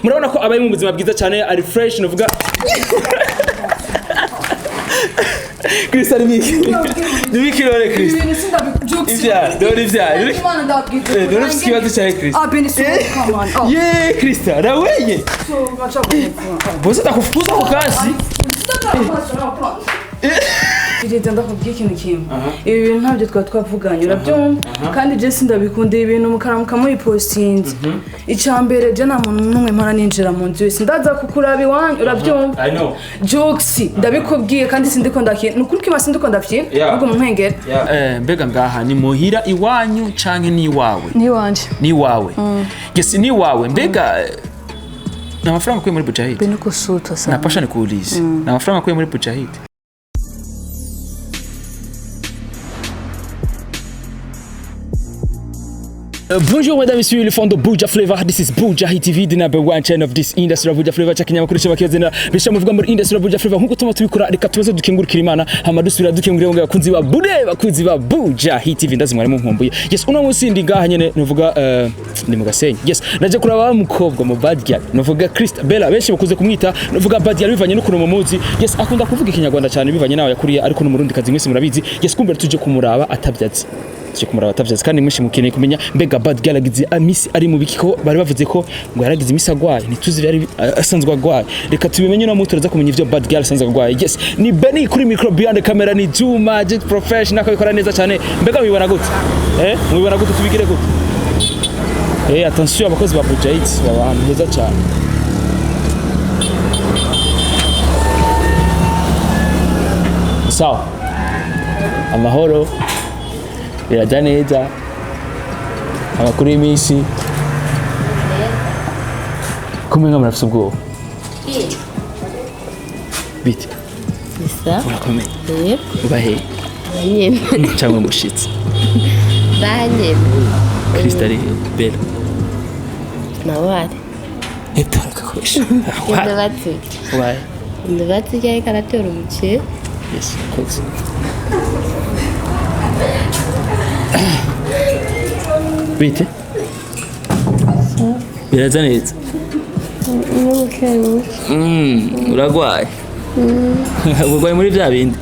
Murabona ko abaye mu buzima bwiza cyane, ari fresh, novuga Chris ari miki. Ni miki rero Chris. Ivya, dore ivya. Dore ufite ikibazo cya Chris. Ah, Beni, come on. Oh. Ye, Krista, na weye. Bose atakufukuza ku kazi. Perezida, ndakubwiye ikintu kimwe. Ibi bintu ntabyo twaba twavuganye, urabyumva? Kandi je sindabikunda ibi bintu mukaramuka muyipostinze. Icya mbere, je nta muntu n'umwe mpora ninjira mu nzu yose, ndaza kukuraba iwanyu, urabyumva? I know. Jokes, ndabikubwiye kandi sindiko ndakina, ni ukuri kwima, sindiko ndavyina. Ahubwo muntwengere. Mbega ngaha ni muhira iwanyu canke ni iwawe? Ni iwanje. Ni iwawe. Yes, ni iwawe. Mbega na mafaranga akuye muri Bujahid? Beni kusutwa sana. Napasha nikuulize. Na mafaranga akuye muri Bujahid? Bonjour mesdames et messieurs, le fond de Buja Flavor. This is Buja Hit TV, the number one channel of this industry of Buja Flavor. Chakinyamakuru cy'abakiyazina bisha muvuga muri industry of Buja Flavor. Nkuko tuma tubikora, reka tubaze dukengurukira Imana, hama dusubira dukengurira ngo abakunzi ba Bude, bakunzi ba Buja Hit TV, ndazi mwari munkumbuye. Yes, uno munsi ndi ngaha nyene, nuvuga ni mu Gasenyi. Yes, naje kuraba wa mukobwa mu bad girl, nuvuga Christ Bella, benshi bakuze kumwita nuvuga bad girl bivanye n'ukuntu mumuzi. Yes, akunda kuvuga ikinyarwanda cyane bivanye nawe yakuriye, ariko n'umurundi kazi mwese murabizi. Yes, kumbe tuje kumuraba atabyazi, tuje kumuraba atavyazi, kandi mwinshi mukeneye kumenya mbega bad girl agize amisi ari mu biki, ko bari bavuze ko ngo yaragize imisi agwaye, ntituzi yari asanzwe agwaye. Reka tubimenye no muturaza kumenya ivyo bad girl asanzwe agwaye. Yes, ni Benny kuri micro, behind the camera ni Juma Jet Professional, akabikora neza cyane. Mbega mubibona gute? Mubibona gute? Tubigire gute? Attention, abakozi ba Bujahit baba ahantu heza cyane. Sawa, amahoro, birajya neza, amakuru y'iminsi, kumwe nka murafise ubwoba bite? Bisa. Urakomeye? Yego. Uba hehe? Nyine. Cyangwa umushitsi? Banyene. Kristo ari he? Bella? Nawe ari. Etarakakosha. Ndabatse. Waye. Ndabatse ariko aratera umuceri. Yes, koze. Bite, biraza neza? Uragwaye, urwaye muri bya bindi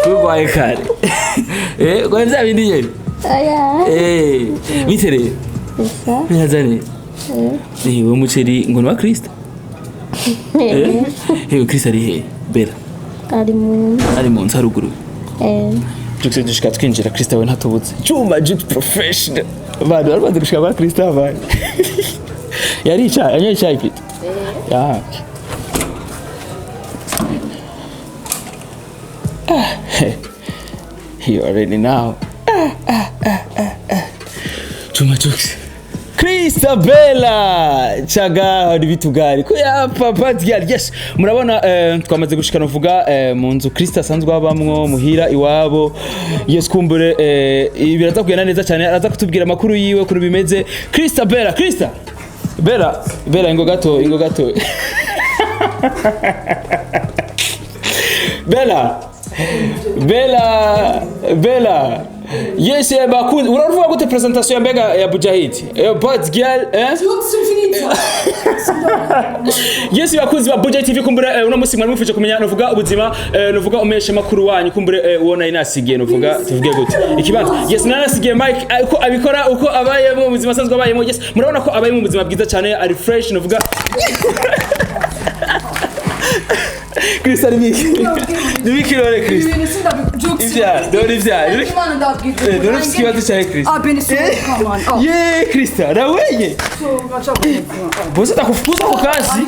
urwaye kare, urwaye bya bindi nyene. Bite rero, biraza neza? Uwo muceri ngo ni wa Kristo? Kristo ari he, Bella? Ari mu Ari mu nzu haruguru. Eh. Tukse dushika twinjira, Kristo we ntatubutse. Juma Jet Professional. Abantu bari bazi gushika kwa Kristo abandi. Yari icyayi, yanyoye icyayi pita. Ya. Ah, you already know. Juma Jux. Christabella Chaga ni vitu gani ko ya papa girl? Yes, murabona twamaze gushikana uvuga mu nzu Krista asanzwe abamwo muhira iwabo. Yes, kumbure ibi biraza kugenda neza cyane, araza kutubwira amakuru yiwe kuri bimeze. Christabella, Krista Bella, Bella, ingo gato, ingo gato. Bella, Bella, Bella. Yes, bakunzi, uravuga gute presentation ya mbega ya Bujahid? Bad girl, eh? Yes, bakunzi ba Bujahid TV, kumbure uno musi mwari mufije kumenya nuvuga ubuzima nuvuga umeshe makuru wanyu, kumbure uwo nari nasigiye, nuvuga tuvuge gute ikibanza. Yes, nari nasigiye Mike uko abikora, uko abayemo mu buzima asanzwe abayemo. Yes, murabona ko abaye mu buzima bwiza cyane, ari fresh, nuvuga Chris ari miki. Ni miki rero Chris. Ivya, dore ivya. Dore ufite ikibazo cya Chris. Ah, Beni, come on. Oh. Ye, Krista, na weye. Bose atakufukuza ku kazi.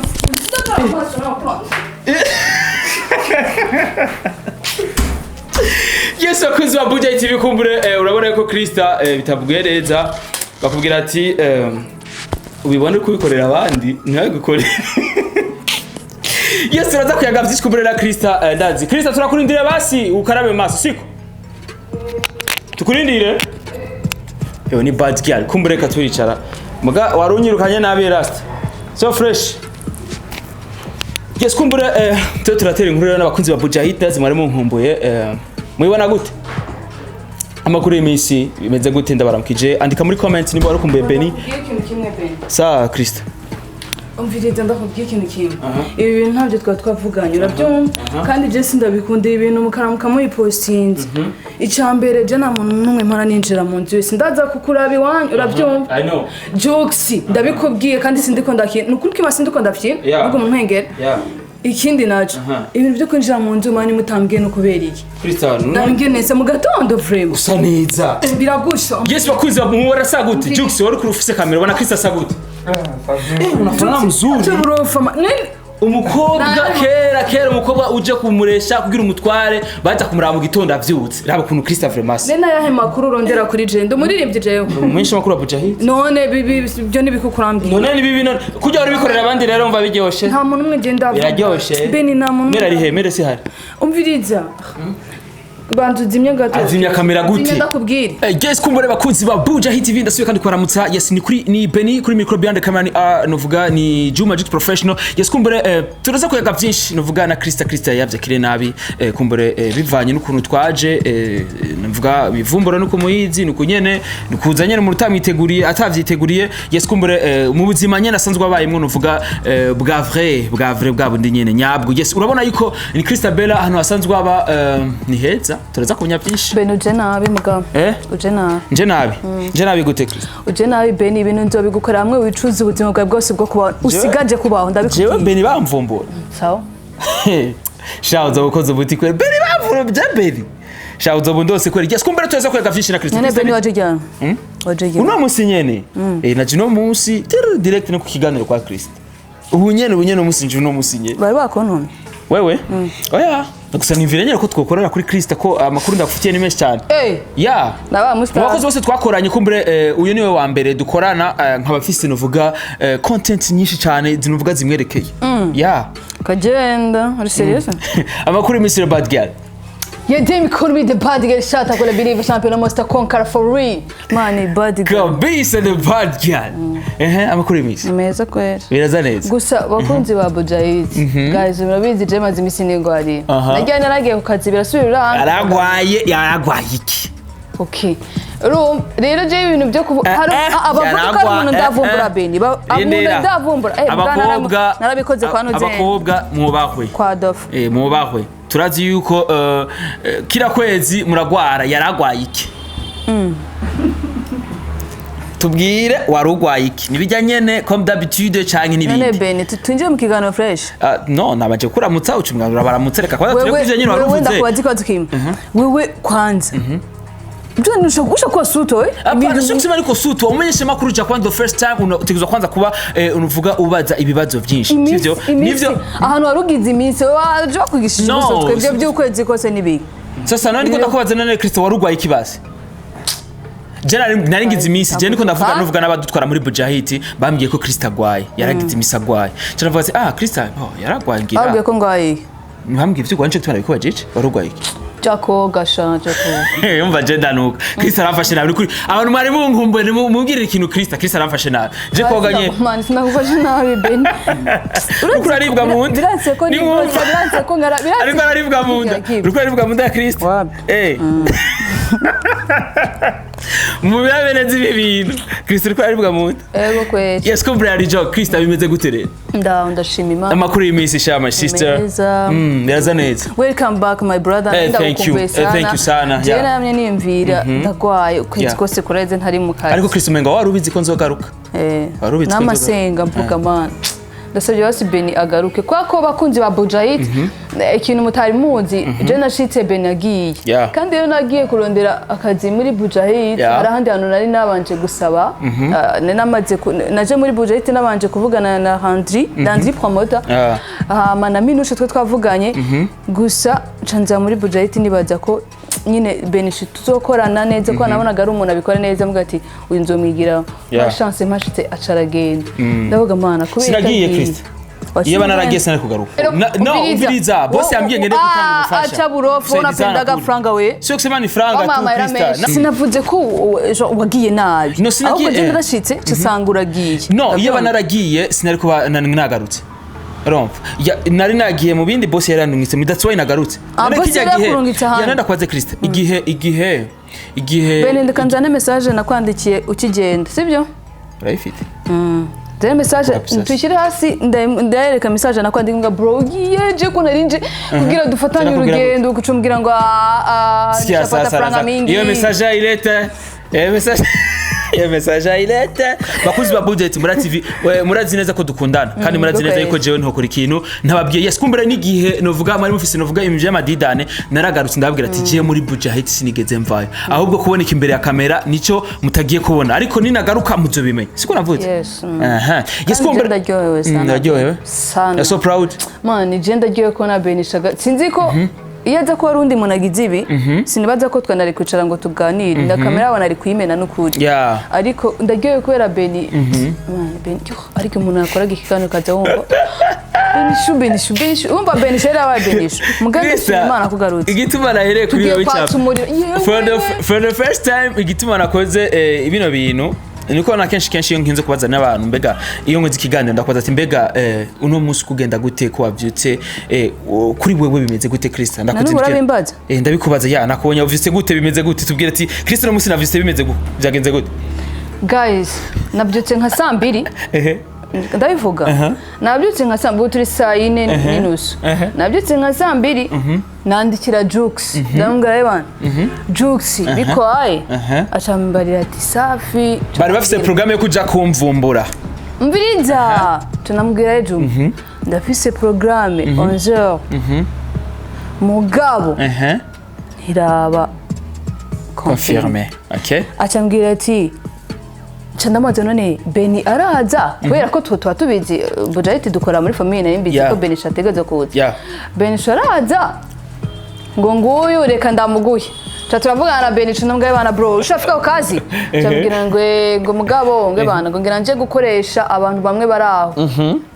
Yes, bakunzi ba Buja TV, kumbure urabona ko Krista bitabwiye neza, bakubwira ati ubibone uko ubikorera abandi ntibabigukorere. Yes, turaza kuyaga vyinshi kumbure na Krista. Ndazi Krista, turakurindira basi ukarabe mu maso, siko tukurindire. Yo ni bad girl, kumbure reka turicara muga warunyirukanye nabi rasta so fresh. Yes, kumbure twe turatera inkuru rero n'abakunzi ba Bujahid, ndazi mwari munkumbuye. Mubibona gute? Amakuru y'iminsi bimeze gute? Ndabaramukije. Andika muri comment niba warakumbuye Beni. Ndakubwiye ikintu kimwe, Beni. Sa Krista. Umviriza, ndakubwiye ikintu kimwe. Ibi bintu ntabyo twaba twavuganye, urabyumva? Kandi je sindabikunda ibi bintu mukaramuka muyipostinze. Icya mbere, je nta muntu n'umwe mpora ninjira mu nzu yose, ndaza kukuraba iwanyu, urabyumva? I know. Jokes, ndabikubwiye kandi sindiko ndakina, ni ukuri kwima, sindiko ndavyina. Ahubwo mu ntwengere. Ikindi naco, ibintu byo kwinjira mu nzu mani mutambwiye no kubera iki? Krista. Ndabibwiye neza mu gatondo, vraiment. Usa neza. Biragusha. Yes, bakuzi muhora asa gute? Jux, wari kuri ufise kamera, ubona Krista asa gute? Unafanana mzuri. Cyo burofa nini? Umukobwa kera kera, umukobwa uje kumuresha kugira umutware, baza kumuraba mu gitondo avyutse. Raba ukuntu Krista vraiment asa. Nena yahe makuru urondera kuri je? Ndi umuririmbyi jewe. Mwinshi makuru wa Bujahid. None bibi byo nibikukurambwiye? None ni bibi, none kujya uri bikorera abandi rero mva biryoshe. Nta muntu umwe ngenda. Biraryoshe. Beni, nta muntu. Mera ari he? Mere si hari. Umviriza, banza uzimye gato. Azimya kamera gute? Zimya ndakubwira. Yes, kumbure bakunzi ba Buja Hit TV, ndasubiye kandi kubaramutsa. Yes, ni kuri ni Beni kuri micro, behind the camera ni novuga ni Juma Jux Professional. Yes, kumbure turaza kuyaga byinshi novuga na Krista. Krista yavyakire nabi, kumbure bivanye n'ukuntu twaje, novuga bivumbura nuko muyizi nuko nyene nukuza nyene mu rutamwiteguriye atavyiteguriye. Yes, kumbure mu buzima nyene asanzwe abayemwo, novuga bwa vrai, bwa vrai, bwa bundi nyene nyabwo. Yes, urabona yuko ni Krista Bella ahantu hasanzwe aba, ni heza, turaza kumenya byinshi. Beni, uje nabi mugabo. Eh? Uje nabi. Nje nabi? Nje nabi gute, Krista? Uje nabi, Beni. Ibintu nzobigukorera hamwe wicuza ubuzima bwawe bwose bwo kubaho usigaje kubaho. Jewe? Ndabikubwiye. Beni bamvumbura. Sawa. Sha, uzoba ukoze ubuti kweri. Beni bamvumbura bya Beni, sha, uzoba undose kweri. Yes, kumbere tuweza kwega vyinshi na Krista. None Beni, waje ryari? Waje ryari? Uno munsi nyene. Naje uno munsi direct no ku kiganiro kwa Krista. Ubu nyene, ubu nyene, umunsi nje uno munsi nyene. Bari bakontumye? Wewe oya, gusa nimvire nyene ko twokorera kuri Krista, ko amakuru ndakufitiye ni menshi cyane. Eh. Ya. Naba Mu mustar. bakozi bose twakoranye, kumbure uyu niwe wa mbere dukorana, nkaba mfise novuga content nyinshi cyane zinuvuga zimwerekeye. Ya. Kagenda uri serious? Amakuru y'Mr Bad Girl. Yeah, damn, call me the bad girl, shot I believe champion monster conquer for real. Mani bad girl. Kabisa, the bad girl. Ehe, amakuru y'imisi? Meza kwera. Biraza neza. Gusa bakunzi ba Bujahid, guys, murabizi je maze imisi nigwariye. Nagiye naragiye ku kazi, birasubira. Yaragwaye, yaragwaye iki? Okay. Urumva rero je ibintu byo kuvu hari abavuga ko ari umuntu ndavumbura Beni. Umuntu Rindira. ndavumbura. Bwana Abakobwa narabikoze kwa Nuzen. Abakobwa mwubahwe. Kwa Dofu. Mwubahwe. Turazi yuko kila kwezi muragwara. Yaragwaye iki? Tubwire, warugwaye iki? Nibijya nyene comme d'habitude canke None n'ibindi? Beni, twinjire mu kiganiro fresh. Ah, no, nabanje kuramutsa, uca umwanzuro baramutse, reka kwanza turebe Wewe kuvyo nyene wewe waruvuze. Ndakubaza ikibazo kimwe. Wewe kwanza. Byo nusha kuwa suto eh? Hapana, sio kusema niko sutu. Umenyesha makuru cha kwanza, the first time unategerezwa kwanza kuba unuvuga ubaza ibibazo byinshi. Sivyo? Nivyo. Ahantu warugize iminsi waje wakwigishije No, ubuso twebwe by'ukwezi kose n'ibiki. Sasa none ndiko ndakubaza, none Kristo warugwaye ikibazo? Je nari ngize iminsi, je ndiko ndavuga Ah. nuvuga n'abadutwara muri Bujahiti bambwiye ko Kristo agwaye, yaragize iminsi agwaye. Je ndavuga ati ah, Kristo, oh, yaragwaye ngira. Babwiye ko ngwaye. Bambwiye ivyo gwanje tubana bikubajije, warugwaye iki? Jako gasha jako. Yumva je ndanuka. Kristo aramfashe nabi kuri abantu mwari munkumbuye, mubwirire ikintu Kristo. Kristo aramfashe nabi. Je koganye. Mani, sinagufashe nabi, Ben. Uriko uraribwa mu nda. Biranse ko Ni wumva. biranse ko ngara biranse. Ariko araribwa mu nda. Uriko araribwa mu nda ya Kristo. Wapi? Mu birabe neza ibi bintu. Kristo uriko araribwa mu nda. Ego kweli. Yes, ko Brian Joe Kristo bimeze gute rero? Ndaho, ndashima Imana. Amakuru y'iminsi sha, my sister? Meza. Biraza neza. Welcome back, my brother. Thank you. Ndagukumbuye. Thank you sana. Jewe Yeah. namye niyumvira ndagwaye ukwezi kose kureze ntari mu kazi. Ariko Kristo umenga wari ubizi ko nzogaruka. Wari ubizi ko N'amasenga mvuga, mana, ndasabye basi Beni agaruke, kubera ko bakunzi ba Bujahid, ikintu mutari muzi, je nashitse Beni agiye. Kandi rero nagiye kurondera akazi muri Bujahid, hari ahandi hantu nari nabanje gusaba. Nari namaze naje muri Bujahid nabanje kuvugana na Landry, Landry promoter. Hama na Minushe twe twavuganye gusa, nca nza muri Bujahid nibaza ko nyine Benishi tuzokorana neza, ko nabonaga ari umuntu abikora neza, mvuga ati uyu nzomwigiraho. Chance mpashitse aca aragenda, ndavuga mana kubera Sinagiye, itagiye. Kristo. Iyo naragiye sinari kugaruka. No, umviriza, boss yambwiye ngende gutanga ubufasha. Acha burofu, unapendaga franga we. Sio kusema ni franga tu, Mama Krista. sinavuze ko wagiye nabi. No, sinagiye, Ahubwo je narashitse nsanga uragiye. No, iyo banaragiye sinari kuba nagarutse. Urumva? Nari nagiye mu bindi, boss yarandungitse, that's why nagarutse. Ah, None boss kijya yari gihe- yakurungitse ahandi. Ya, nenda kwaze Krista. Igihe Igihe Bene, ndeka nzane message nakwandikiye ukigenda, sibyo? Urayifite? Zane message. Kabisa. Tuyishyire hasi, ndayereka message nakwandikiye ngo bro, ugiye je ko nari nje kugira dufatanye Sinakubwira. urugendo, kucumbwira ngo ah ah, Sikia nishapata sasa franga sasa. mingi. Iyo message ayilete. Iyo message ayilete. Bakuzi ba Budget muri TV, murazi neza ko dukundana kandi murazi neza Dukwezi. yuko jewe ntokora ikintu ntababwiye. Yes, kumbura n'igihe novuga mwari mufise novuga ibintu by'amadidane, naragarutse ndababwira ati jewe muri Budget sinigeze mvayo, ahubwo kuboneka imbere ya kamera nico mutagiye kubona, ariko ninagaruka muzobimenya. Siko navuze? Yes. Aha, yes. Kandi je Kumbura ndaryohewe sana. Ndaryohewe. Sana. You're so proud. Man, je ndaryohewe ko na Benishaga, sinzi ko iyo aza kuba ari undi muntu agize ibi, sinibaza ko twe nari kwicara ngo tuganire na kamera yabo nari kuyimena n'ukuri. Ariko ndaryohewe kubera Beni. Man, Beni yo, ariko umuntu yakoraga ikiganiro ukaza wumva Benishu, Benishu, Benishu, wumva Benishu yari yabaye Benishu mugambi. Krista, Imana kugarutse. Igituma nahereye kuri Tugiye wewe kwatsa cyane. umuriro. Yewe. For the first time, igituma nakoze bino bintu niko na kenshi kenshi iyo nkinze kubaza n'abantu, mbega iyo nkoze ikiganiro ndakubaza ati mbega uno munsi kugenda gute, ko wavyutse, kuri wewe bimeze gute, Krista? Na n'ubu urabimbaza? Ndabikubaza ya, nakubonye wavyutse gute, bimeze gute? Tubwire ati Krista, uno munsi navyutse bimeze gute, byagenze gute? Guys, nabyutse nka saa 2. Ndabivuga, nabyutse nka saa mbiri, turi saa 4:30. Nabyutse nka saa 2, nandikira Jux, ndamubwira: "Ebana Jux, bikwaye?" Acambarira ati: "Safi." Bari bafise programme yo kuja kumvumbura. Mviriza, tunamubwira: "Ejo ndafise programme 11h, mugabo ntiraba Confirmé, okay. Acambwira ati, nca ndamubaza: "None Beni araza?" Kubera ko tuba tubizi Bujahidi dukora muri famille, nari mbizi ko Beni ategereza kuza. "Beni araza?" Ngo: "Nguyu, reka ndamuguye." Ca turavugana na Beni, ndamubwira: "Bana bro, ushafika ku kazi?" Cambwira ngo ngo mugabo ngo bana ngo ngira nje gukoresha abantu bamwe bari aho,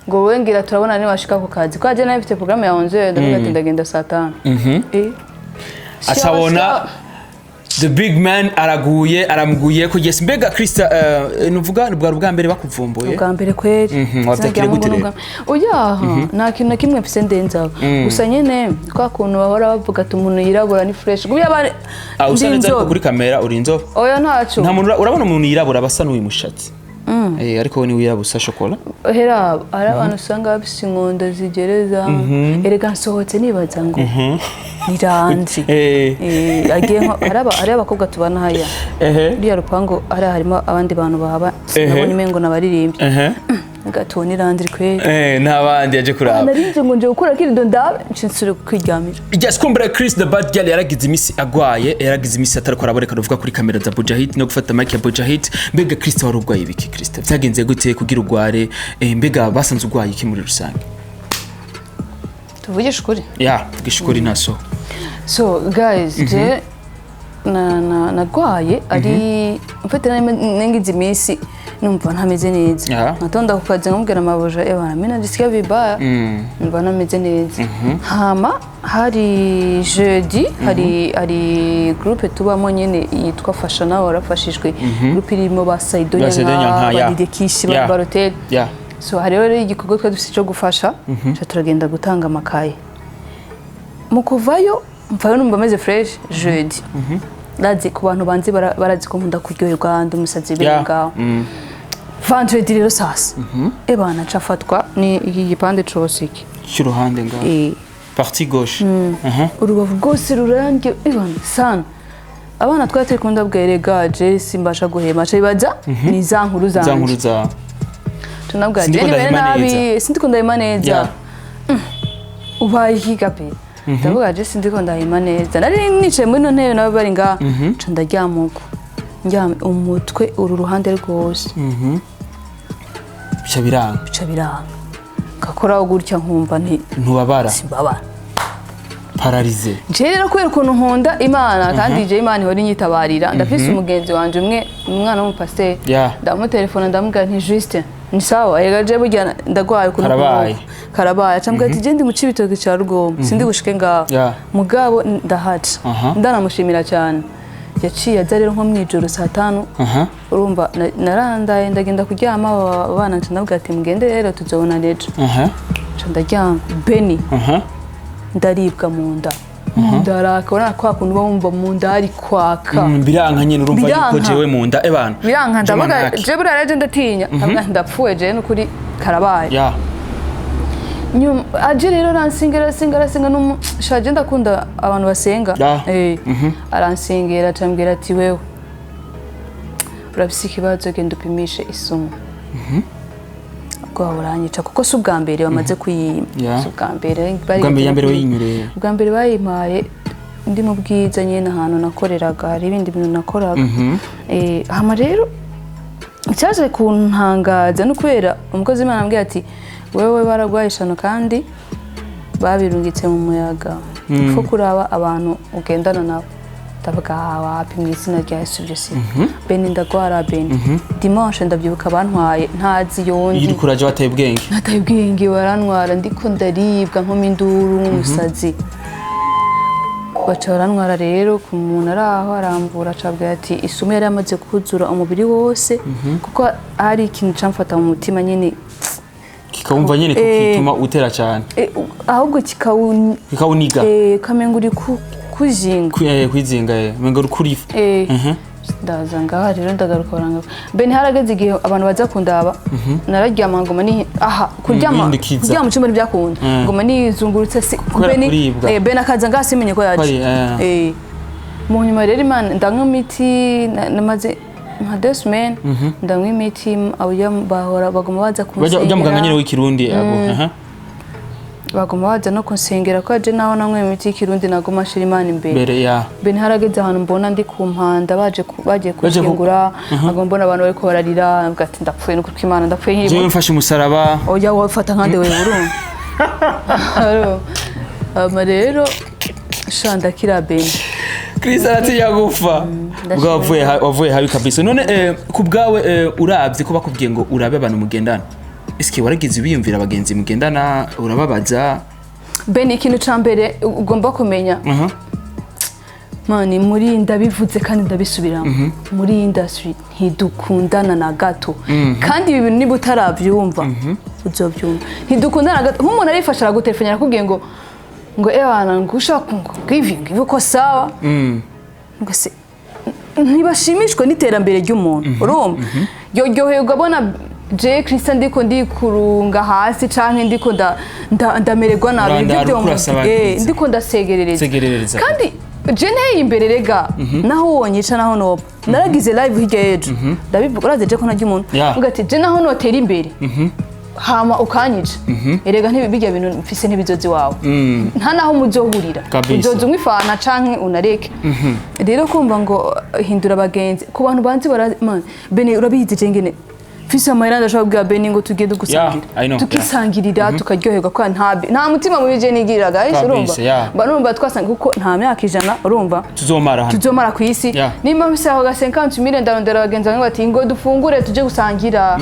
ngo wowe ngira turabona niwashika ku kazi, ko aje nawe mfite programme ya 11. Ndavuga ati ndagenda saa 5. Acabona the big man araguye, aramuguye ko. Yes, mbega Krista, nuvuga ni bwari ubwa mbere bakuvumbuye? Ubwa mbere kweri. Wabyakiriye gute rero? Oyaha, nta kintu na kimwe mfise ndenzaho, gusa nyene kwa kuntu bahora bavuga ati umuntu yirabura ni fresh guya ba. Ah, usa Ndi neza ariko inzobe. Kuri kamera uri inzobe. Oya, ntaco. Nta muntu urabona umuntu yirabura aba asa n'uyu mushatsi, ariko we ni wirabura usa shokora. Hera hari abantu usanga bafise inkondo zigereza, erega nsohotse nibaza ngo niranzi. Agiye hari abakobwa tubana haya uriya rupangu hariya, harimo abandi bantu bahaba, sinabona umengo n'abaririmbyi, gatubona iranzi kweri. Nta bandi yaje kuraba. Narinze ngo nje gukura kirido ndabe, nce nsubira kwiryamira. Yes, kumbura Chris the Bad Girl yaragize imisi agwaye, yaragize imisi atariko araboneka ruvuga kuri kamera za Bujahid no gufata mic ya Bujahid. Mbega Chris, wari urwaye ibiki? Chris, byagenze gute kugira urware? Mbega basanze urwaye iki muri rusange? Tuvugishe ukuri. Ya, vugisha ukuri ntaso. So guys, je na na nagwaye ari mfite nengize iminsi numva ntameze neza. Natonda ku kazi nkamubwira amabuja: "Ebana, mimi najisikia vibaya, numva ntameze neza." Hama hari jeudi, hari groupe tubamo nyene yitwa Fasha nawe warafashijwe, groupe irimo ba Saido. Ba Saido Nyanka, Nyanka, ba ya. Dide Kishi, ba Barotel. So hariho rero igikorwa twari dufite cyo gufasha, ca turagenda gutanga amakaye. Mu kuvayo, mvayo numva meze fresh jeudi. Ndazi ku bantu banzi barazi ko nkunda kuryoherwa, ndi umusazi biri ngaho. Vendredi rero sasa, ebana, nca ni iki gipande cose iki. Cy'uruhande ngaho. Partie gauche. Urubavu rwose rurandye, ebana sana. Abana twari turi kumwe ndabwira: "Erega je simbasha guhema." Aca bibaza ni za nkuru Za nkuru zanje. za Tunabwira Sindiko je nimere ndahema nabi. neza. Sindiko ndahema neza. Ubaye iki gape? Ndavuga: "Je sindiko ndahema neza." Nari nicaye muri ino ntebe nabo bari ngaha, nca ndaryama uko ndyamye, umutwe uru ruhande rwose. Bica biranga. Bica biranga, gakoraho gutya nkumva nti Ntubabara. Simbabara. Paralysé. Je rero kubera ukuntu nkunda Imana, kandi je Imana ihora inyitabarira, ndafise umugenzi wanje umwe, umwana w'umupasiteri. Ndamutelefona, ndamubwira nti: "Justin, ni sawa? Erega je burya ndagwaye ukuntu." Karabaye. Karabaye. Acambwira ati: "Je ndi mu Cibitoke ca Rugombo, sindi bushike ngaho, mugabo ndahaca." Ndanamushimira cyane, yaciye aza rero nko mw'ijoro saa 5. Urumva narandaye, ndagenda kuryama, aba bana nca ndabwira ati: "Mugende rero, tuzobona ejo." Nca ndaryama, Beni. Ndaribwa mu nda. Mu nda haraka, urabona kwa kuntu uba wumva mu nda hari kwaka. Biranka nyene, urumva yuko Biranka. jewe mu nda ebana. Biranka, ndavuga Manake. je buriya rero ndatinya, ndavuga ndapfuye je, nukuri karabaye. Nyuma aje rero aransengera, arasenga, arasenga, shaje ndakunda abantu basenga. Aransengera, acambwira ati: "Wewe urafise ikibazo, genda upimishe isumu." Ubwoba buranyica kuko si ubwa mbere bamaze kuyima. Si ubwa mbere. Ubwa mbere, ya mbere wayinywereye? Ubwa mbere bayimpaye ndi mu Bwiza nyine, ahantu nakoreraga, hari ibindi bintu nakoraga. Hama rero icyaje kuntangaza no kubera umukozi w'Imana ambwiye ati: "Wewe baragwaye ishano kandi babirungitse mu muyaga, upfa kuraba abantu ugendana nabo." Ndavuga: "Ah, wapi, mu izina rya Yesu, ibyo si." Beni, ndagwara beni, dimanche ndabyibuka bantwaye ntazi Iyo yondi. uriko uraja wataye ubwenge? Nataye ubwenge, barantwara ndiko ndaribwa, nkoma induru nk'umusazi, baca barantwara rero ku muntu ari aho, aramvura, acabwira ati isumu yari yamaze kuzura umubiri wose, kuko hari ikintu camfata mu mutima nyine. Kikawumva nyene kukituma utera cyane. Ahubwo kikawun Kikawuniga. Kamenga uri kuzinga. Kwizinga, menga uri kurifa. Ndaza ngaha rero, ndagaruka, baranga bene harageze igihe abantu baza kundaba, nararyama ngoma ni aha kuryama. Wihindukiza. Kuryama mu cyumba ntibyakunda, ngoma nizungurutse si Kubera Beni kuribwa. Beni akaza ngaha simenye ko yaje. Mu nyuma rero Imana, ndanywa imiti, namaze nka 2 semaines ndanywa imiti, abo bahora baguma baza Bajya ujya muganga nyene kunsengera. w'ikirundi abo, aha. Baguma baza no kunsengera ko aje, naho nanywa imiti y'ikirundi naguma nshira Imana imbere. Mbere ya Bene harageze ahantu mbona ndi ku mpanda, baje bagiye Baje kunshyingura, ntabwo mbona abantu bariko bararira, mvuga ati ndapfuye nuko Imana, ndapfuye Jewe nk'iyi. mfashe umusaraba. Oya, wafata nkande wewe, urumva. Hama rero sha ndakira bene. Chris aratinya gupfa. Ndashimira. Ubwo wavuye habi kabisa. None ku bwawe, uravye ko bakubwiye ngo urabe abantu mugendana, eske waragize wiyumvira abagenzi mugendana, urababaza? Bene, ikintu ca mbere ugomba kumenya, mani, muri ndabivuze kandi ndabisubiramo, muri iyi industry ntidukundana na gato. Kandi ibi bintu niba utarabyumva uzobyumva, ntidukundana na gato. Nk'umuntu arifasha aragutelefona, arakubwiye ngo ewana, ngo ushaka ngo ivi, ngo ivi uko sawa, ngo se ntibashimishwe n'iterambere ry'umuntu, urumva yoryoherwa abona je Christian ndiko ndikurunga hasi canke ndiko ndamererwa nabi. Urandara, Nivyo uriko urasabagiriza. Ndiko ndasegerereza. Segerereza. Kandi je nteye imbere rega, naho wonyica, naho noba naragize live hirya y'ejo ndabivuga, uraze je ko ntarya umuntu. Mvuga ati je naho notera imbere hama ukanyica, erega ntibijya bintu mfise ntibizozi wawe, nta naho muzohurira. Uzoza unywa ifanta canke unareke. Rero kumva ngo hindura abagenzi, ku bantu banzi bara man, Bene urabizi je ngene mfise amahera, ndashobora kubwira Beni ngo tugende gusangira, Yeah, I know, tukisangirira, tukaryoherwa, kwa nta mutima mubi je nigirira guys, urumva, mba numva twasanga kuko nta myaka 100, urumva, Tuzomara hano. tuzomara ku isi. Nimba mfise aho ga 50 mille, ndarondera abagenzi banjye bati ngo dufungure tuje gusangira,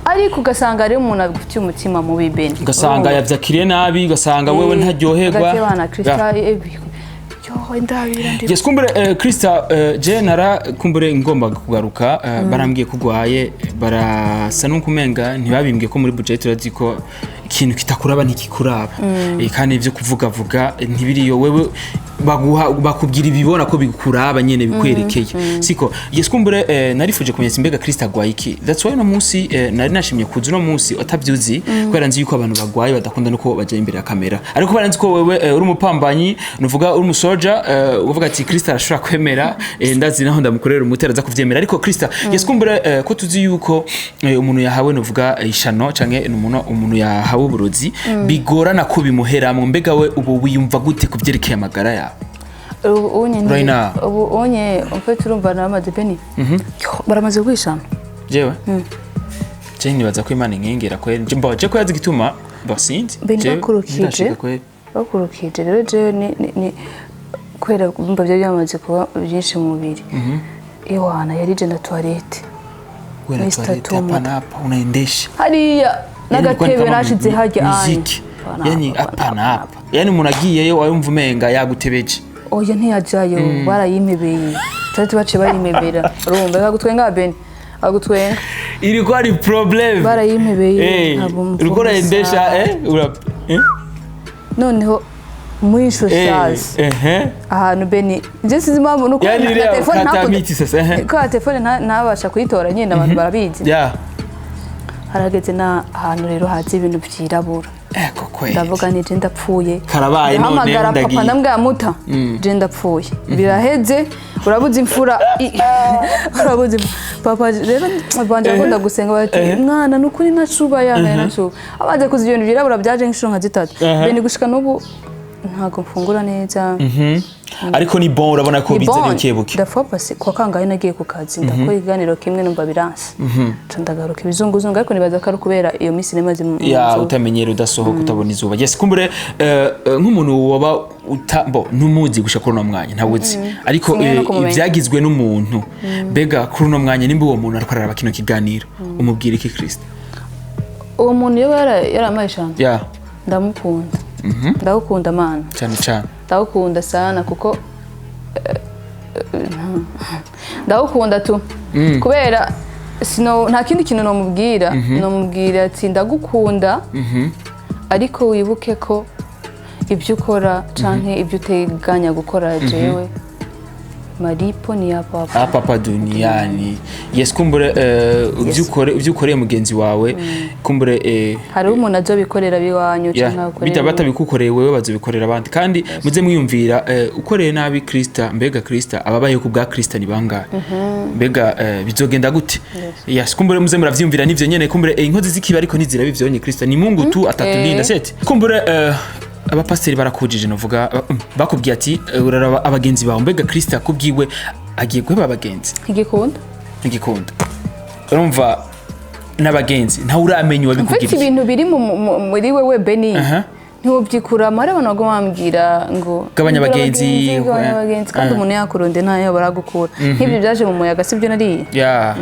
ariko ugasanga rero umuntu agufitiye umutima mubi, Beni. Ugasanga yavyakiriye nabi, ugasanga wewe ntaryoherwa. Gatebana Krista, yo ndabira ndi. Yes, kumbure Krista, je nara kumbure ngomba kugaruka, barambwiye ko ugwaye, barasa n'ukumenga ntibabimbwiye ko muri budget, urazi ko ikintu kitakuraba ntikikuraba. Kandi ivyo kuvugavuga ntibiriyo, wewe baguha bakubwira ibibona ko bikuraba nyene bikwerekeye, siko? Yes, kumbure narifuje kumenya mbega Krista agwaye iki. That's why uno munsi nari nashimye kuza uno munsi utavyuzi, kubera nzi yuko abantu bagwaye badakunda nuko baja imbere ya kamera, ariko kubera nzi ko wewe uri umupambanyi, nuvuga uri umusoja, uvuga ati Krista arashobora kwemera, ndazi naho ndamukorera umutera aza kuvyemera. Ariko Krista, yes, kumbure ko tuzi yuko umuntu yahawe nuvuga ishano canke umuntu yahawe uburozi bigorana ko bimuheramwo, mbega we ubu wiyumva gute kuvyerekeye amagara yawe? Ubu unye Right now. Ubu unye umfite, urumva naramaze, Beni. Yo, baramaze kwishana. Jewe je nibaza ko Imana inkengera kweri, je mbo je ko yazi igituma basinzi. Beni, bakurukije. Ndashika kweri. Bakurukije rero jewe ni kubera kumva byari byamaze kuba byinshi mu mubiri, ewana yarije na toilette. Wewe na Mr. toilette Tuma. hapa na hapa unaendesha. Hariya Yani ilikuwa ni n'agatebe kama nashize harya anye. muziki. Yani hapa na hapa, yani umuntu agiyeyo wayumva umenga yagutebeje. Oya, ntiyajayo, barayimpebeye, toilette baciye bayimpebera, urumva agutwenga Beni, agutwenga. Ilikuwa ni problem. Barayimpebeye, Eh, ntabwo ulikuwa unaendesha mvumisa. eh ura eh Noneho Mwisho sasa ahantu beni je sinzi impamvu nuko Yani na iriya telefone kata ntakunda miti sasa, ehe. ko telefone ntabasha kuyitora nyine, abantu barabizi. Harageze na ahantu rero haza ibintu vyirabura. Eko kweli. Ndavuga ni je ndapfuye. Karabaye none. Ndahamagara papa. Ndagiye. Ndambwira muta je ndapfuye, biraheze, urabuze imfura urabuze papa rero banje akunda gusenga bati mwana nukuri ntacuba yana ntacuba amaze kuza ibintu vyirabura byaje nk'inshuro nka zitatu. Beni gushika n'ubu ntabwo mfungura neza. Ariko ni bon, urabona ko Ni biza bon. buke buke. Ndapfa pasi kwa kangahe nagiye ku kazi, ndakora ikiganiro kimwe numva biranse, nca ndagaruka ibizunguzungu, ariko nibaza ko ari ukubera iyo minsi namaze mu Ya nzu. Utamenyera udasohoka, utabona izuba. Yes, kumbure nk'umuntu waba uta bo ntumuzi gushika kuri uno mwanya, ntawe uzi, ariko Sinkeneye no kumumenya. ibyagizwe n'umuntu, mbega kuri uno mwanya nimba uwo muntu ariko araraba kino kiganiro, umubwira iki, Kristo? Uwo muntu iyo yaramaye eshanu, ndamukunda, ndagukunda mana. Cyane cyane. Ndagukunda sana kuko ndagukunda tu kubera sino nta kindi kintu nomubwira. Nomubwira ati ndagukunda, ariko wibuke ko ibyo ukora canke ibyo uteganya gukora, jewe malipo ni ya papa. Hapa hapa duniani. Yes, kumbure ibyo ukoreye mugenzi wawe, kumbure hariho umuntu azobikorera biwanyu canke agukorera. Bita batabikukoreye wewe, bazobikorera abandi. Kandi muze mwiyumvira, ukoreye nabi Krista, mbega Krista ababaye ku bwa Krista ni bangahe? Mbega bizogenda gute? Yes, kumbure muze muravyiyumvira nivyo nyene. Kumbure inkozi zikiba ariko ntiziraba ivyonye. Krista ni Mungu tu atatulinda. Sete kumbure abapasiteri barakujije, novuga bakubwiye ati uraraba abagenzi bawe. Mbega Krista kubwiwe agiye guheba abagenzi? Ntigikunda. Ntigikunda. Urumva n'abagenzi ntawe uramenya Mfite uwabikugiriye. Ibintu biri muri wewe Beni, ntiwobyikuramo. Hari abantu baguma bambwira ngo Gabanya "Gura abagenzi, gabanya abagenzi", kandi umuntu yakuronde ntayo baragukura. Nk'ibyo byaje mu muyaga, sibyo nariye. Ya,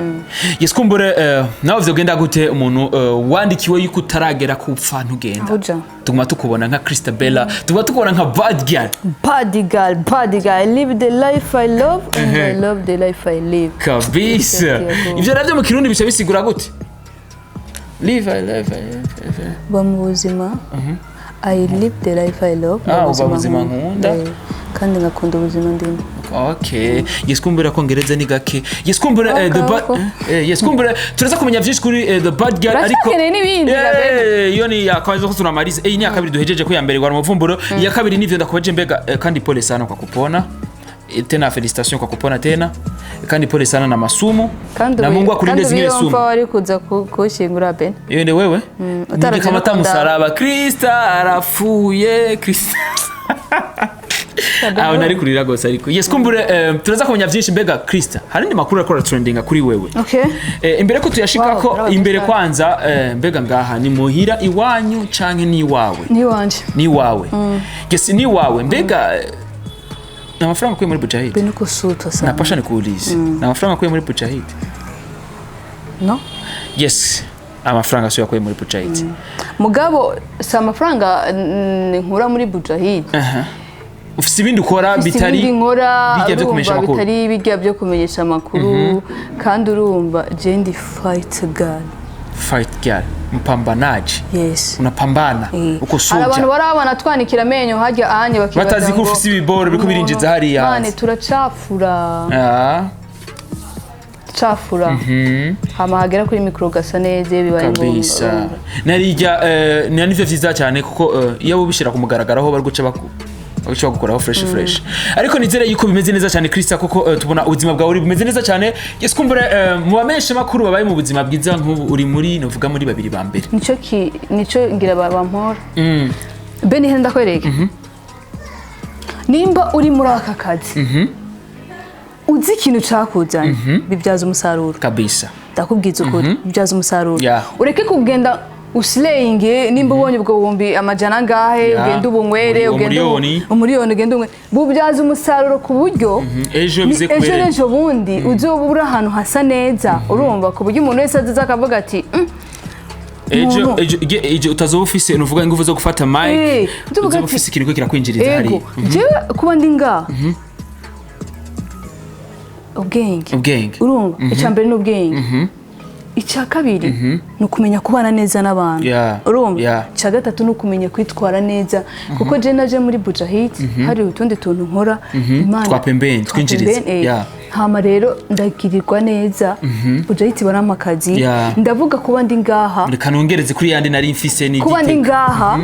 yes, kumbure nawe vyogenda gute umuntu wandikiwe yuko utaragera kupfa ntugenda? Aho uja. Tuguma tukubona nka Christabella, tuguma tukubona nka bad girl. Bad girl, bad girl. I live the life I love and I love the life I live. Kabisa. Yego. Ivyo navyo mu Kirundi bica bisigura gute? Live I live I live. Ba mu buzima, I live the life I love. Ah, uba buzima nkunda. Kandi ngakunda ubuzima ndimo. Okay, yes, kumbura kongereza ni gake. Yes, kumbura the bad Ako. Yes, kumbura turaza kumenya vyinshi kuri the bad girl, ariko Uracyakeneye n'ibindi, Gabriel. Iyo ni yakabaza ko tunamaliza. Ni ya kabiri duhejeje ko ya mbere gwara umuvumburo, iya kabiri nivyo ndakubaje. Mbega kandi pole sana kwa kupona. Tena félicitations kwa kupona tena, kandi pole sana na masumu, Kandi na Mungu akulinde kandi zingine ubu iyo sumu. mfa wari kuza kuwushyingura Ben. Iyo nde wewe Utaraje nikamata no kundaba. musalaba. Krista arapfuye, Krista aho nari kurira gose. Ariko yes, kumbure turaza kumenya vyinshi. Mbega Krista, hari indi makuru akora trendinga kuri wewe? Okay. Imbere ko tuyashikako, Wow, imbere bravo. kwanza, mbega ngaha ni muhira iwanyu canke ni iwawe? Ni iwanje. Ni iwawe. Yes, ni iwawe. Mbega amafaranga akuye muri Bujahid? Ben uko sutwa sana. Napasha nikuulize, na amafaranga akuye muri Bujahid? No. Yes, amafaranga sio yakuye muri Bujahid. Mugabo si amafaranga nkura muri Bujahid. Ufise ibindi ukora Mfise bitari ibindi nkora, bijya byo kumenyesha urumva, amakuru. Bitari bijya byo kumenyesha amakuru. Kandi urumva je ndi fight girl. Fight girl, mpambanaji. Yes. Unapambana. Uko Hari abantu soja. barabona twanikira amenyo hajya ahanye bakibaza Batazi ko ngo ufise ibiboro biriko birinjiza hariya mane hanze. turacafura. Cafura, hama hagera kuri mikoro gasa neza iyo bibaye ngombwa. Kabisa. Urumva. Narijya ni nivyo vyiza cyane kuko iyo ubishira ku mugaragaro aho bari guca baguca bagukoraho fresh fresh. Ariko nizere yuko bimeze neza cyane, Krista, kuko tubona ubuzima bwawe uri bumeze neza cyane. Yes, kumbure mu bamenyesha makuru babaye mu buzima bwiza nk'ubu, uri muri novuga muri babiri ba mbere. Nico ki nico ngira bampora. Beni henda ndakwereke, nimba uri muri aka kazi uzi ikintu cakuzanye, bibyaza umusaruro. Kabisa. Ndakubwiza ukuri, bibyaza umusaruro. Ureke kugenda uslayinge. Nimba ubonye ubwo buhumbi amajana angahe, ugende ubunywere, ugende Umuriyoni. Umuriyoni ugende unywere, bubyaza umusaruro ku buryo Ejo bize ejo kubera n'ejo bundi uzoba uri ahantu hasa neza, urumva, ku buryo umuntu wese aza akavuga ati Ejo umuntu. Ejo ejo utazoba ufise nuvuga ingufu zo gufata mic, uzovuga uzoba ati, ufise ikintu kirakwinjiriza ego hariya. Jewe kuba ndi ngaha, ubwenge. Ubwenge. Urumva, icya mbere ni ubwenge, icya kabiri ni ukumenya kubana neza n'abantu. Urumva. Urabyumva? Yeah. Icya gatatu ni ukumenya kwitwara neza, kuko je naje muri Bujahid hari utundi tuntu nkora Imana Twa pembeni, twa twinjiriza. pembeni, eh. Hama rero ndagirirwa neza, Bujahid barampa akazi. Ndavuga kuba ndi ngaha, Reka nongereze kuri yandi nari mfise ni kuba ndi Gitega. ngaha,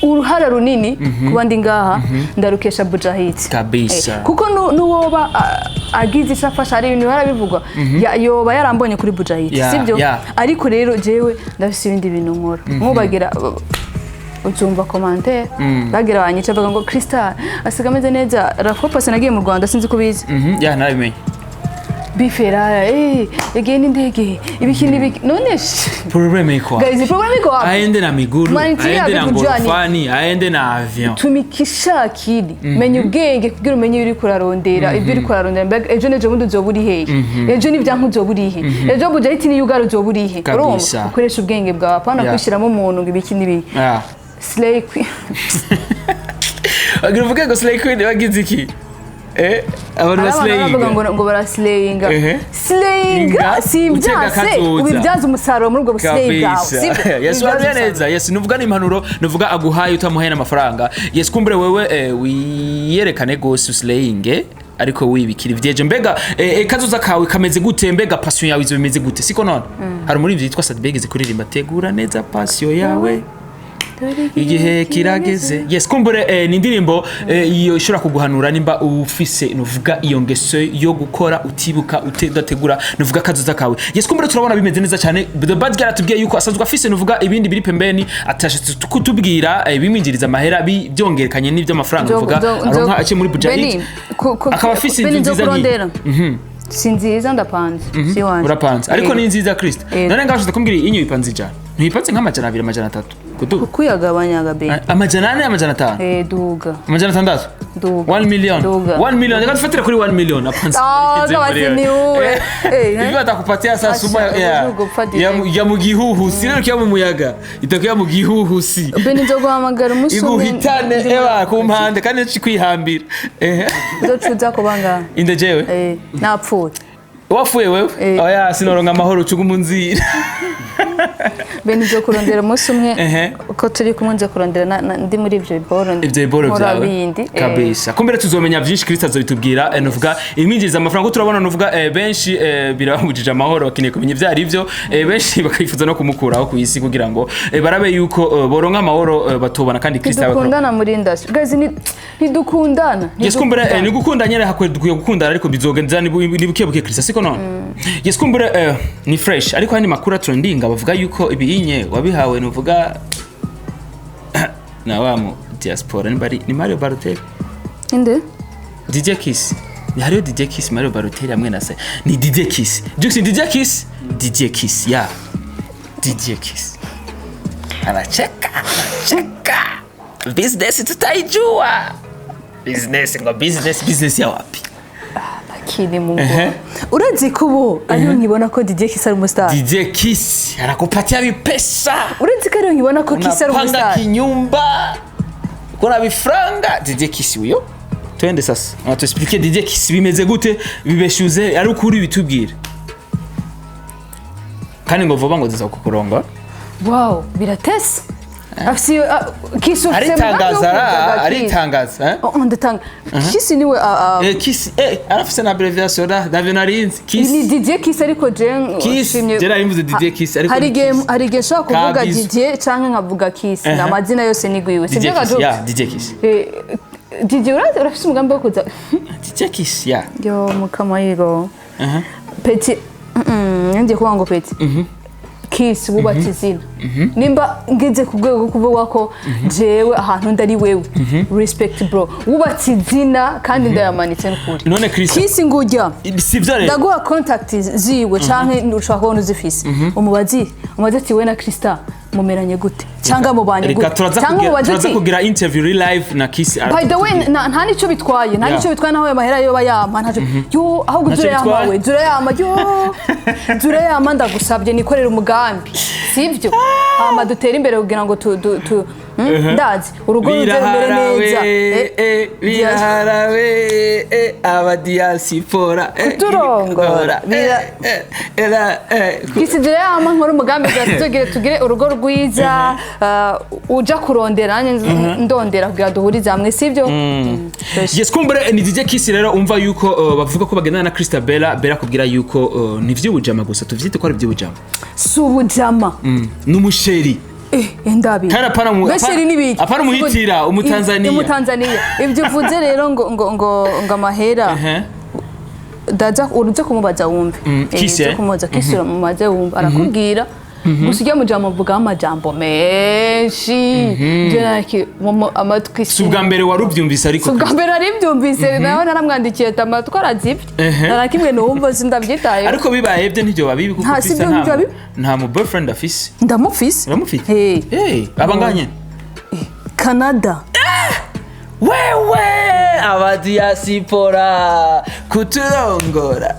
uruhara runini kuba ndi ngaha ndarukesha Bujahid. Kabisa. Kuko n'uwoba agize icyo afasha, hari ibintu bihora bivugwa, yoba yarambonye kuri Bujahid, sibyo? Yeah. Ariko rero jewe ndafise ibindi bintu nkora, nkubagira uzumva commentaire bagira banyica bavuga ngo Crystal asiga ameze neza. Rafo pasi nagiye mu Rwanda, sinzi ko ubizi. Yeah, narabimenye. Bifera yagiye n'indege, ibiki n'ibiki, none Problème iko wapi? guys, problème iko wapi? Aende na miguru, Manitiria aende na vikujani. ngorofani, aende na avion. Tumikisha akili, menya ubwenge kugira umenye ibyo uriko urarondera, ibyo uriko urarondera. Mbega ejo n'ejo bundi uzoba uri hehe? Ejo n'ibyanka uzoba uri he? Ejo Bujahid niyugara uzoba uri he? Kabisa. Urumva, ukoresha ubwenge bwawe, apana kwishyiramo umuntu ngo ibiki n'ibiki. Slay queen. Bagira uvuge ngo Slay Queen bagize iki? Abantu Hari abantu bavuga baslayinga. ngo baraslayinga. Slayinga Inga, si utega ibyase, kazoza. ubibyaza umusaruro muri ubwo buslay bwawe, Kabisa. sibyo? Yes, Ubibyaza wabye umusaruro. neza. Yes, nuvuga ni impanuro, nuvuga aguhaye utamuhaye n'amafaranga. Yes, kumbure wewe wiyerekane gose uslayinge ariko wibikira ivyeje. Mbega kazoza kawe kameze gute? Mbega passion yawe izo bimeze gute? Siko none hari umuririmbyi yitwa Sadbeg kuririmba tegura neza passion yawe, igihe kirageze. Yes, kumbure ni indirimbo iyo ishobora kuguhanura nimba ufise nuvuga iyo ngeso yo gukora utibuka udategura nuvuga kazoza kawe. Yes, kumbure turabona bimeze neza cyane. The Bad Girl atubwiye yuko asanzwe afise nuvuga ibindi biri pembeni atashatse kutubwira, bimwinjiriza amahera byongerekanye n'iby'amafaranga nuvuga aronka aciye muri Bujahid. Beni, Akaba afise Beni, inzu nziza nk'iyi. nzokurondera. Si nziza, ndapanze, si wanje. Urapanze, ariko ni nziza, Christ. Yego. None ngaho kumbwira inyo ipanze 100, ntipanze nk'amajana 2, 300 kuduga. Kuyagabanya be. 400, 500. Duga. 600. Duga. 1 million. Duga. 1 million, reka tufatire kuri 1 million apanze. Ah, kama si ni uwe. Hivi watakupatia sasa suma Asha, ya ugupfa ya, direct. ya mu gihuhusi rero kiya mu muyaga itakuya mu gihuhusi. Beni, nzoguhamagara umunsi umwe. Iguhitane eba ku mpande kandi kwihambira. Uzocuza kubanga. Inde jewe? Napfuye. Wapfuye wewe? Eh. Oya, sinoronka amahoro ucuga umunzira. Beni, nzokurondera umunsi umwe. Uko turi kumwe nzokurondera ndi muri ivyo biboro. Ivyo biboro nkora byawe bindi. Kabisa, kumbere tuzomenya byinshi, Kristo azobitubwira. Nuvuga imwinjiriza amafaranga ko turabona nuvuga benshi birababujije amahoro, bakeneye kumenya ivyo ari byo, benshi bakifuza no kumukuraho ku isi kugira ngo barabe yuko boronka amahoro, batobana kandi Kristo Ntidukundana muri industry guys, ntidukundana. Yes, kumbure Ntidukundana. ni gukunda nyene, hakwe dukwiye gukundana ariko bizogenza ni buke buke, Kristo, siko none? Yes, kumbure ni fresh, ariko hani makuru trending bavuga yuko ibiyinye wabihawe nuvuga na wa mu diaspora ni bari ni Mario Balotelli. Inde? DJ Kiss, ni hariyo DJ Kiss, Mario Balotelli hamwe na se ni DJ Kiss Jux, ni DJ Kiss, DJ Kiss ya DJ Kiss anacheka anacheka, business tutaijua, business ngo business, business ya wapi? Akiri mu ngo urazi ko ubu ariyo nkibona ko DJ Kiss ari umustar. DJ Kiss anakupatia vipesa. Urazi ko ariyo nkibona ko Kiss ari Unapanga umustar. kinyumba, kuna vifranga. DJ Kiss huyo, twende sasa unatuexplique DJ Kiss bimeze gute, bibeshuze ari ukuri bitubwire, kandi ngo vuba ngo ziza kukurongora. Wow, biratese afise Kiss ufise umugambi wo Aritangaza. kujaga Kiss. Aritangaza, eh? Oh, ndatanga Kiss niwe Kiss arafise na abbreviation da Davio narinzi Kiss. Ni DJ Kiss, ariko je Kiss, nshimye- je nari mvuze DJ Kiss, ariko hari ni igihe Kiss. hari igihe nshobora kuvuga Kabizo. DJ canke nkavuga Kiss, amazina yose ni gwiwe. DJ Sibyo Kiss. gajo? Ya DJ Kiss. DJ urafise umugambi wo kuza DJ Kiss ya. Yo mukamayiro peti, ngiye kuvuga ngo peti Kiss wubatse izina, nimba ngeze ku rwego rwo kuvuga ko jewe ahantu ndari wewe, respect bro, wubatse izina kandi ndayamanitse n'ukuri. None Chris, Kiss ngujya sivyo rero? Ndaguha contact ziwe canke ushobora kubona uzifise, umubazi umubazi ati we na Krista mumeranye gute cyangwa mubanye Reka gute, turaza cyangwa kugira umubaze turaza uti kugira interview real live na Kiss. By the way, nta nicyo bitwaye, nta nicyo bitwaye naho ayo mahera yoba yampa, ntacyo yo ahubwo Ntacyo zurayampa. bitwaye? We zurayampa, yo zurayampa, ndagusabye nikorere umugambi, sibyo? Hama dutere imbere kugira ngo tu, tu, tu, Ndazi urugo ruze rumere neza. Biraharawe, biraharawe, abadiyasipora Kuturongora, Kisidire yama nkora umugambi bwa tugire urugo rwiza, uja kurondera nanjye ndondera kugira duhurize hamwe, sibyo? Yes, kumbure ni DJ Kiss rero umva yuko bavuga ko bagendana na Krista Bella. Bella kubwira yuko ni vy'ubujama gusa, tuvyite ko ari vy'ubujama. Si ubujama. N'umusheri. Ndabi. Kandi apana Besheri n'ibiki? apana umuhitira, umutanzania. Umutanzania. Ibyo uvuze rero ngo amahera. Ndaza uruze kumubaza wumve. Kiss, uze eh? kumubaza Kiss, uramubaze wumve arakubwira. Gusa ujya mujambo mvugaho amajambo menshi. Je naki amatwi Si ubwa mbere warubyumvise ariko. Si ubwa mbere naribyumvise, nawe naramwandikiye ati amatwi arazibye. Nta na kimwe numva, sindabyitayeho. Ariko bibaye byo ntibyo bibi kuko Nta, si Krista byo ntibyo bibi. nta mu boyfriend afise. Ndamufise. Uramufite? Hey. Aba nganye Canada. Wewe abadiyasipora kuturongora,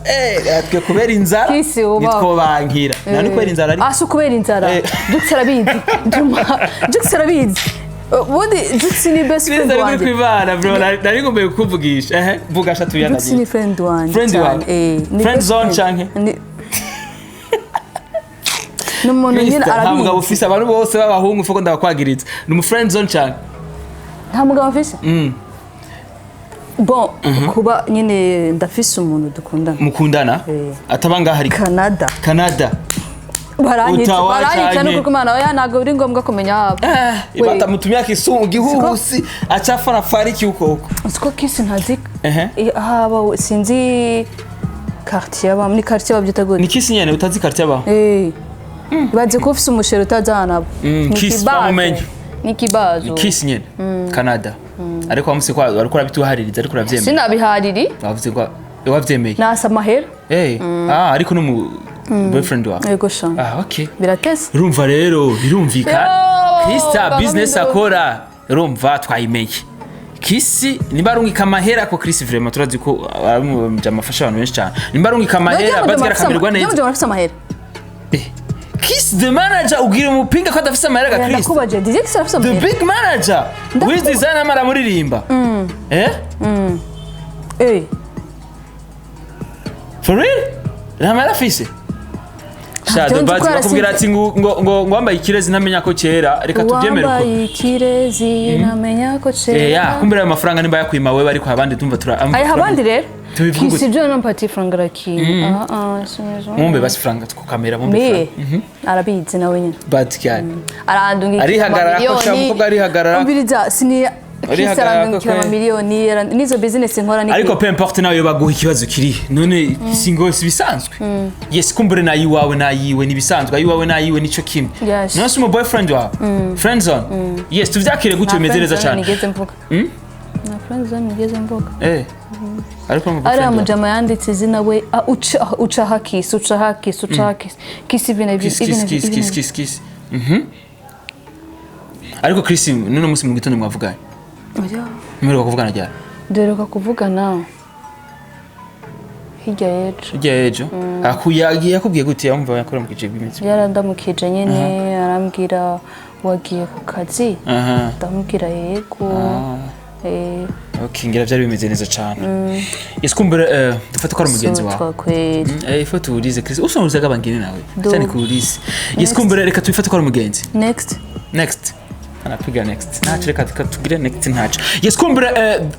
twe kubera inzara Kisi ubaho. nitwobankira nta ni kubera inzara ariko. Ah, si ukubera inzara. Jux arabizi. Juma Jux arabizi. Ubundi Jux ni best friend Kristo ari wanjye. kwivana bro, nari ngombe kukuvugisha. Vuga shatu Jux ni yanagiye. friend wanjye Friend cyane. wawe? Ni Friend best zone friend. canke? Ni umuntu nyine Kristo nta mugabo arabizi. ufise, abantu bose b'abahungu ufuko ndabakwagiriza ni umu friend zone canke? Nta mugabo mfise. Bon, kuba nyine ndafise umuntu dukundana. Mukundana? Ataba ngaho ariko? Canada. Canada. Baranyica. Ottawa Baranyica canke? nuko Imana oya ntabwo biri ngombwa kumenya habo. Batamutumye akisungu gihuhusi acafara fariki uko uko. Siko Kisi ntazi haba, sinzi quartier abamo, ni quartier babyita gute? Ni Kisi nyene utazi quartier abaho? Ibaze ko ufise umusheri utazi ahantu aba. Ni Kiss ikibazo. bamumenye. Ni ikibazo. Kisi nyene Canada, ariko wamuse ko ariko urabituhaririza ariko uravyemeye. Sinabihariri. Wavuze ko wavyemeye. Nasa amahera. Ariko no mu boyfriend wawe? Yego sha. Ah, okay. Biratese. Urumva rero birumvikana. Yo, Krista baba business Mindo. akora urumva twayimenye. Kisi nimba arungika amahera ko Chris vraiment turazi ko ari mu amafasha abantu benshi cyane, nimba arungika amahera bazigera akamererwa neza. Ndio afise amahera. Kiss the manager ugira umupinga ko adafise amahera ga Chris? Ndakubaje, DJ Kiss arafise The amahera? big manager Wiz Design amara muririmba. For real? Nta mahera afise? Sha Ntabyo nzi Dubai ko bakubwira ati ngo wambaye ikirezi ntamenya ko kera, reka tubyemere uko. Wambaye ikirezi ntamenya ko Eh cera. Ya kumbera ayo mafaranga nimba yakwima wewe, ariko abandi tumva tura Ayiha abandi rero. Tubivuge Kiss gute? ibyo nampati franga rakini. Ah ah, sinizo. Mumbe basi franga tukukamera mumbe Me franga. arabizi nawe nyine. Bad girl. Arandungikira Arihagarara ko sha, amamiliyoni. umukobwa arihagarara. Umviriza, sini Kiss Arihagarara arandungikira ko amamiliyoni, n'izo business nkora ni Ariko peu importe nawe baguha ikibazo kiri none singo si bisanzwe. Yes, kumbure nayiwawe nayiwe ni bisanzwe, ayiwawe nayiwe nico kimwe. Yes. None si umu boyfriend wawe? Friend zone. Yes, tuvyakire gutyo, bimeze neza cyane. Nigeze mvuga. Nta friend zone nigeze mvuga. Ariko mu Ariya boyfriend wawe. mujama yanditse izina we, ah, uca uca hakisi uca hakisi uca hakisi kisi ibintu Kiss kiss kiss kiss kiss kiss. Ariko Chris none munsi mu gitondo mwavuganye? Mperuka kuvugana ryari? Duheruka kuvugana hirya y'ejo. Hirya y'ejo. Yakubwiye gute? Yumva yakora mu kice bimeze. Yarandamukije nyene, arambwira wagiye ku kazi, ndamubwira yego. Okay, ngira byari bimeze neza cyane. Yes, kumbure dufate ko ari mugenzi wawe. Twakweri. Ifo tuulize Chris. Usonguza kabangine nawe. Do. Cyane kuulize. Yes, kumbure reka tubifate ko ari mugenzi. Next. Next. Anapiga next. Ntacyo, reka tugire next ntacyo. Yes, kumbure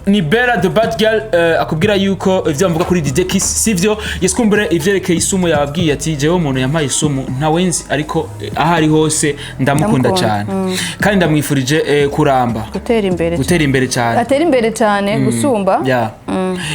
ni Bella the bad girl, akubwira yuko ivyo mvuga kuri DJ Kiss sivyo. Yes, kumbure ivyerekeye isumu yababwiye ati jewe umuntu yampaye isumu ntawe nzi, ariko aho ari hose ndamukunda Ndamukunda. cyane. Kandi ndamwifurije kuramba. Gutera imbere. Gutera imbere cyane. Atera imbere cyane gusumba. Yeah.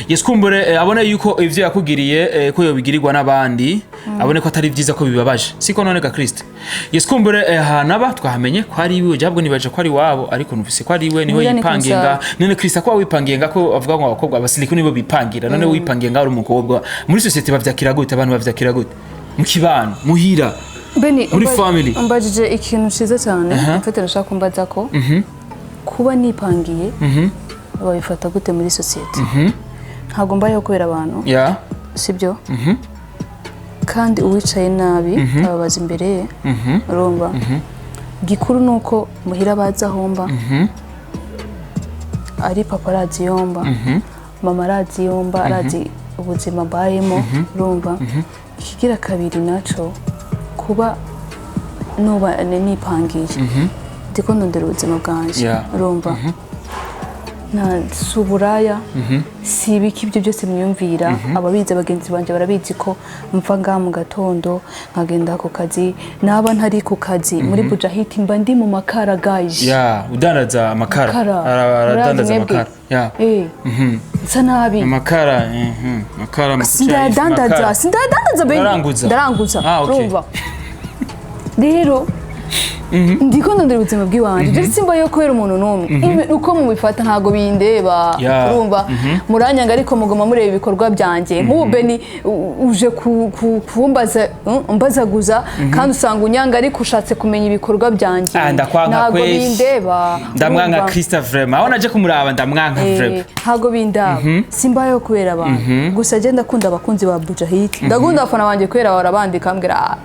Yes, kumbure abone yuko ivyo yakugiriye ko yobigirirwa n'abandi, abone ko atari vyiza, ko bibabaje, siko none ga Kristo? Yes, kumbure hanaba twahamenye ko ari iwe jabwo, nibaje ko ari wabo, ariko numvise ko ari iwe niho Muhira ni yipangiye nga. kumusaba. None Kristo ko wipangiye nga, ko avuga ngo abakobwa abasiliku nibo bipangira, none wipangiye nga uri umukobwa muri societe bavyakira gute? Abantu bavyakira gute mu kibano muhira? Beni, Muri family. umbajije ikintu cyiza cyane. Mfite nashaka kumbaza ko kuba nipangiye babifata gute muri sosiyete? Ntabwo mbayeho kubera abantu, sibyo? Kandi uwicaye nabi ababaza imbere ye, urumva? Gikuru ni uko muhira baza ahomba, ari papa arazi yomba, mama arazi yomba, arazi ubuzima mbayemo, urumva. Ikigira kabiri naco, kuba nuba nipangiye, ndiko ndondera ubuzima bwanje, urumva, nta si uburaya, si ibiki, ibyo byose mwiyumvira. Ababizi, abagenzi banjye barabizi ko mva ngaha mu gatondo nkagenda ku kazi, naba ntari ku kazi muri Bujahiti mba ndi mu makara, guys. Ya, udandaza amakara. Amakara. Aradandaza Murazi mwebwe? amakara, ya. Nsa nabi. Amakara, amakara, makucha. Sindayadandaza, sindayadandaza, baby. Uraranguza? Ndaranguza. Ah, okay. Urumva rero ndiko ndondera ubuzima bw'iwanje, je simba yo kubera umuntu n'umwe. Uko mubifata ntago bindeba. Urumva, muranyanga ariko muguma mureba ibikorwa byanjye. Nk'ubu Beni uje kumbaza, umbazaguza, kandi usanga unyanga ariko ushatse kumenya ibikorwa byanjye. Ah, ndakwanka Ntago kweli. bindeba. Ndamwanka. Urumva? Krista, vraiment, aho naje kumuraba ndamwanka, vraiment. Ntago bindaba, simbayeho kubera abantu. Gusa je ndakunda abakunzi ba Bujahit, ndakunda abafana banjye kubera bahora bandika bambwira: "Ah,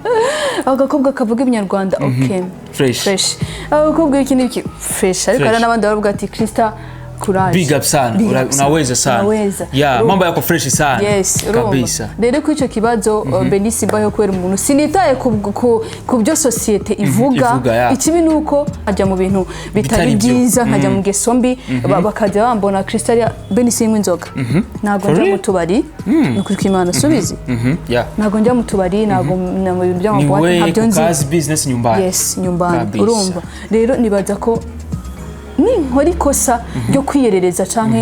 agakobwa kavuga ibinyarwanda, okay." Fresh. Fresh, agakobwa iki n'iki, fresh. Ariko Fresh. hari n'abandi baravuga ati: "Krista, courage." Big up sana. Big up sana. Unaweza sana. Unaweza. Ya. Urumva? Mambo yako fresh sana. Yes, urumva. Kabisa. Rero kuri icyo kibazo, Beni, simbayeho kubera umuntu, sinitaye ku byo sosiyete ivuga. Ivuga, ya. Ikibi ni uko nkajya mu bintu bitari Bitari byo. byiza, nkajya mu ngeso mbi, bakajya bambona Krista ariya. Beni, sinywa inzoga, ntabwo For njya real? mu tubari, ni ukuri kw'Imana, subizi. Ya. Ntabwo njya mu tubari, ntabwo na mu bintu Ni by'amaboîte, we ntabyo ku nzi. kazi, business, nyumbani. Yes, nyumbani. Kabisa. Urumva rero nibaza ko ninkora ikosa ryo kwiyerereza canke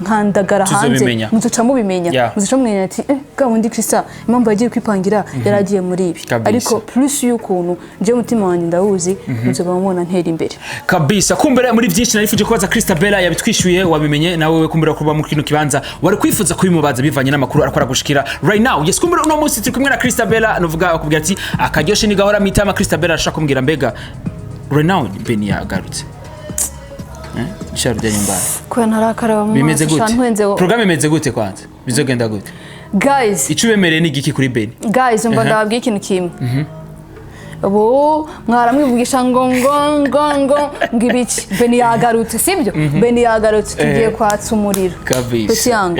nkandagara hanze, Tuzobimenya. muzoca mubimenya. Muzoca mumenya ati: "Eh, bwa wundi Krista, impamvu yagiye kwipangira yari agiye muri ibi." Kabisa. Ariko plus y'ukuntu nje umutima wanjye ndawuzi, muzoba mubona ntera imbere. Kabisa. Kumbere muri byinshi narifuje kubaza Christabella yabitwishyuye, wabimenye nawe. Kumbere kuba mu kino kibanza wari kwifuza kubimubaza bivanye n'amakuru arakora gushikira right now. Yes, kumbere uno munsi turi kumwe na Christabella, nuvuga akubwira ati akaryoshe ni gahora mitama. Christabella arashaka kumbwira, mbega right now Beni yagarutse, eh, sharudia nyumbani? Kubera ntarakaraba mu Bimeze maso, gute? sha ntwenze Programme imeze gute kwanza? Bizogenda gute? Guys. Ico ubemereye ni igiki kuri Beni? Guys, umva, ndababwiye ikintu kimwe. Ubu mwaramwivugisha ngo ngo ngo ngo ngo ibiki. Beni yagarutse, sibyo? Beni yagarutse, tugiye kwatsa umuriro. Kabisa. Peti yangu.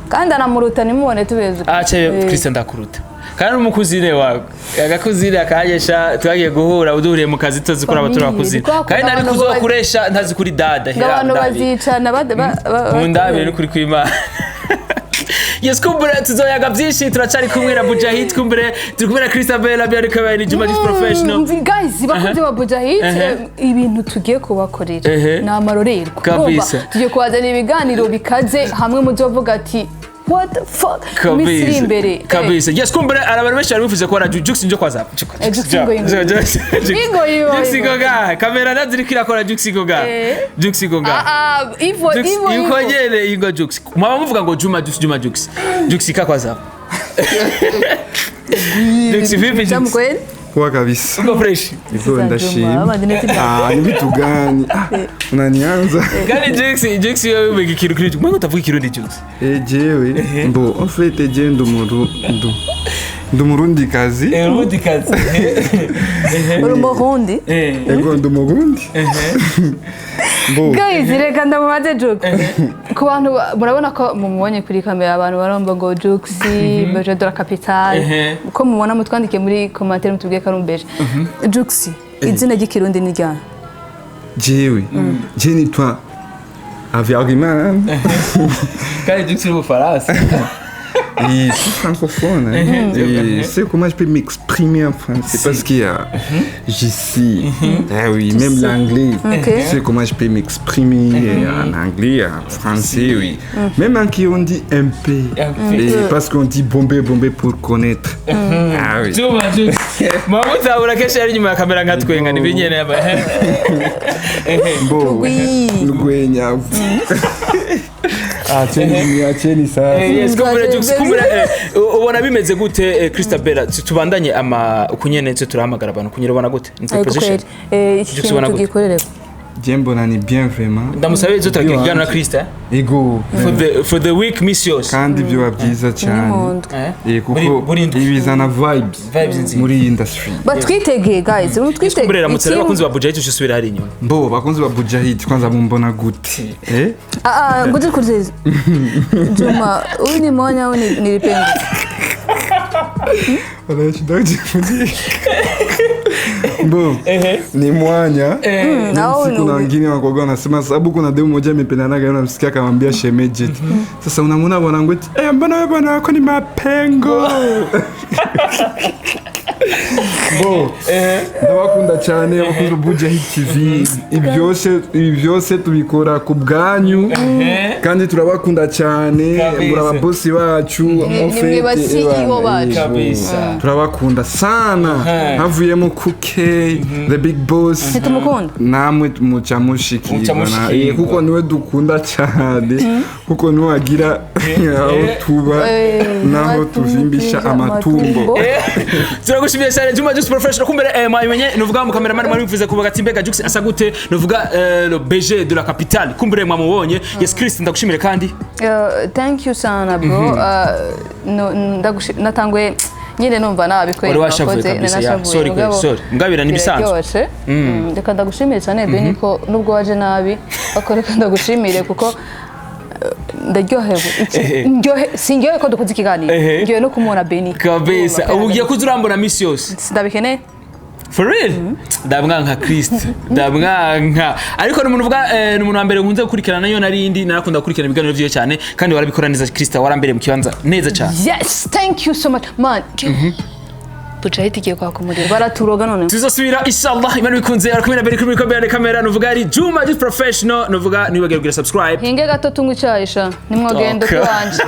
Kandi anamuruta, nimubone tubeze. Acha. Christian, ndakuruta kandi n'umukuzine wawe, agakuzine akanyesha twagiye guhura, uduhuriye mu kazi tuzi kuri abatura Famille, bakuzine. kwa Kandi nari abantu kuzokuresha ntazi kuri dada. Ngo abantu bazicana Mundabire n'ukuri kw'Imana. Yes, kumbure tuzoyaga byinshi, turacari kumwe na Bujahid, kumbure turi kumwe na Christabella, byari kabaye ni Juma Juice Professional. Guys, bakunzi ba Bujahid, ibintu tugiye kubakorera ni amarorerwa. Kabisa. Urumva, tugiye kubazanira ibiganiro bikaze hamwe muzovuga ati: "What the fuck?" Mu minsi iri imbere. Kabisa. Yes, kumbure hari abantu benshi bari bifuza kubona Jux, njo kwaza. Jux, ingo, ingo. Ingo, ingo, Jux ingo. Goga, kamera naziriko irakora, Jux Goga. Jux Goga. Ah, ah, ivo. Jux, Ivo. yuko Ivo. nyene ingo Jux. Mwaba muvuga ngo Juma Jux, Juma Jux. Jux kakwaza. Jux, vipi Jamu Jux? kweli? Poa kabisa. Uko fresh? Iko ndashima. Abandi. Ah, ni vitu gani? Ah, unanianza. Kandi Jux, Jux wewe umenga ikintu kuri Mwenga utavuga ikirundi, Jux. Eh, jewe. Bon, en fait je ndi umurundi kazi. Urundi kazi. Uri umurundi? Ego, ndi umurundi. Bon, Guys, reka ndamubaze Jux. Ku bantu murabona ko mumubonye kuri kamera, abantu barumva ngo Jux Beje de la capitale. Ko mubona, mutwandike muri commentaire mutubwiye ko ari umbeje. Jux, izina ry'ikirundi ni ryana? Jewe. Je nitwa Havyarimana. Kandi Jux uri Bufaransa. Et je suis francophone. Hein. Et c'est comment je peux m'exprimer en français parce qu'il y a. Je sais. Ah oui, même l'anglais. Ok. Je sais comment je peux m'exprimer en anglais, en français, oui. Même en qui on dit un peu. Et parce qu'on dit bombé, bombé pour connaître. Ah oui. Juma Jux. Mwaba kenshi ari inyuma ya kamera nka twenga ni binyene yaba. Bon. Oui. Rwenya. Acheni, acheni sasa. Yes, kumbure Jux, kumbure ubona bimeze gute, Christabella? Tubandanye ama kunyene tse turahamagara abantu kunyere, ubona gute? Ni Ariko proposition. kweli, iki Jux, kintu ubona gute? tugikorere. Je mbona ni bien vraiment. Ndamusabe izo turagira ikiganiro na Krista Ego. for the week, misi yose. Kandi byoba byiza cyane. N'impundu. Eh? Eh, kuko Buri ndwi. ibizana vibes Vibes nziza. muri iyi industry. Batwitegeye guys, mutwitegeye. Kumbure ramutse rero abakunzi ba Buja, tusubira hari inyuma. Mbo bakunzi ba Bujahid, kwanza mumbona gute, eh? Ah, ah, ngoja nikuulize. Juma, huyu ni mwanya au ni lipengo? Wanashinda kujifunza. Mbo ni mwanya. Au Si ni kuna wengine wakoga wanasema sababu kuna demu moja amependanaga, yeye unamsikia akamwambia shemeji eti, sasa unamwona bwanangu eti, eh, mbona wewe bwana wako ni mapengo. Bo ndabakunda cyane abakunzi ba Buja Hit TV. Ibi byose tubikora ku bwanyu kandi turabakunda cyane. Kabisa. Muri ababosi bacu en Ni fait, mwe ba CEO bacu. Kabisa. Turabakunda sana. Havuyemo Kuke the big boss. Ntitumukunda. Namwe muca mushikirwa Muca mushikirwa. kuko niwe dukunda cyane, kuko niwe agira aho tuba naho tuvimbisha amatumbo. Turagushimiye cyane, Juma Jux Professional. Kumbere mwabimenye, nuvuga mu cameraman mwari bivuze kuvuga ati mbega Jux asa gute, nuvuga le BG de la capitale, kumbere mwamubonye. Yes Chris, ndagushimire kandi. Thank you sana bro. No, natanguye nyine numva nabi kweli. Wari washavuye mwakoze, kabisa, ya. narashavuye, Sorry kweli, mugabo sorry. Mugabira n'ibisanzwe. biraryoshe. Reka ndagushimire cyane Beni ko nubwo waje nabi, ariko reka ndagushimire kuko ndaryohewe. Sindyohewe ko dukoze ikiganiro, ndyohewe no kumubona Beni. Kabisa, ubu ugiye kuza urambona misi yose. Ndabikeneye. For real, ndamwanka Christ, ndamwanka, ariko ni umuntu uvuga ni umuntu wa mbere nkunze gukurikirana nayo narindi narakunda gukurikirana ibiganiro vyiwe cyane, kandi warabikora neza Christ, warambereye mu kibanza neza cyane. Yes, thank you so much man. Buja igiye kwaka umuriro, baraturoga none. Tuzosubira inshallah, Imana bikunze. Ari kumwe na Beri kuri mikoro ya kamera, nuvuga ari Juma Jux Professional, nuvuga ntiwibagire kugira subscribe. Hinge gato tunywe icyayi sha, nimwogenda Okay. uko wanje.